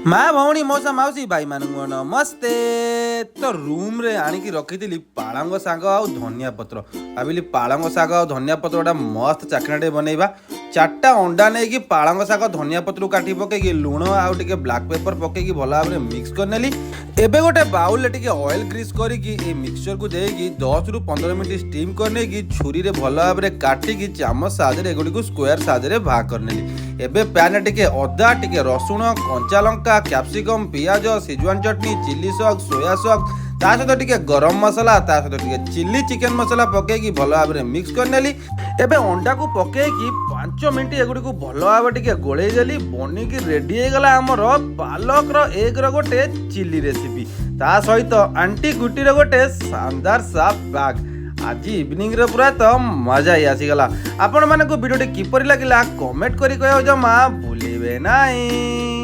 ମା, ଭଉଣୀ, ମଉସା, ମାଉସୀ, ଭାଇମାନଙ୍କୁ ନମସ୍ତେ। ତ ରୁମ୍ରେ ଆଣିକି ରଖିଥିଲି ପାଳଙ୍ଗ ଶାଗ ଆଉ ଧନିଆ ପତ୍ର। ଭାବିଲି ପାଳଙ୍ଗ ଶାଗ ଆଉ ଧନିଆ ପତ୍ର ଗୋଟେ ମସ୍ତ ଚାଖଣାଟେ ବନେଇବା। ଚାରିଟା ଅଣ୍ଡା ନେଇକି ପାଳଙ୍ଗ ଶାଗ, ଧନିଆ ପତ୍ରକୁ କାଟି ପକେଇକି, ଲୁଣ ଆଉ ଟିକେ ବ୍ଲାକ୍ ପେପର ପକେଇକି ଭଲ ଭାବରେ ମିକ୍ସ କରିନେଲି। ଏବେ ଗୋଟେ ବାଉଲରେ ଟିକେ ଅଏଲ୍ ଗ୍ରୀସ୍ କରିକି ଏଇ ମିକ୍ସଚରକୁ ଦେଇକି 10ରୁ 15 ମିନିଟ୍ ଷ୍ଟିମ୍ କରିନେଇକି, ଛୁରୀରେ ଭଲ ଭାବରେ କାଟିକି ଚାମଚ ସାହାଯ୍ୟରେ ଏଗୁଡ଼ିକୁ ସ୍କୋୟାର ସାହାଯ୍ୟରେ ଭାଗ କରିନେଲି। ଏବେ ପ୍ୟାନରେ ଟିକେ ଅଦା, ଟିକେ ରସୁଣ, କଞ୍ଚା ଲଙ୍କା, କ୍ୟାପ୍ସିକମ୍, ପିଆଜ, ସିଜୱାନ ଚଟନି, ଚିଲି ସସ୍, ସୋୟା ସସ୍, ତା ସହିତ ଟିକେ ଗରମ ମସଲା, ତା ସହିତ ଟିକେ ଚିଲି ଚିକେନ ମସଲା ପକେଇକି ଭଲ ଭାବରେ ମିକ୍ସ କରିନେଲି। ଏବେ ଅଣ୍ଡାକୁ ପକେଇକି 5 ମିନିଟ୍ ଏଗୁଡ଼ିକୁ ଭଲ ଭାବରେ ଟିକେ ଗୋଳେଇ ଦେଲି। ବନିକି ରେଡି ହେଇଗଲା ଆମର ପାଲକର ଏଗର ଗୋଟେ ଚିଲି ରେସିପି, ତା ସହିତ ଆଣ୍ଟି ଗୁଟିର ଗୋଟେ ଶାନଦାର ସା ବ୍ୟାଗ୍। ଆଜି ଇଭିନିଂରେ ପୁରା ତ ମଜା ହିଁ ଆସିଗଲା। ଆପଣମାନଙ୍କୁ ଭିଡ଼ିଓଟି କିପରି ଲାଗିଲା, କମେଣ୍ଟ କରି କହିବାକୁ ଜମା ଭୁଲିବେ ନାହିଁ।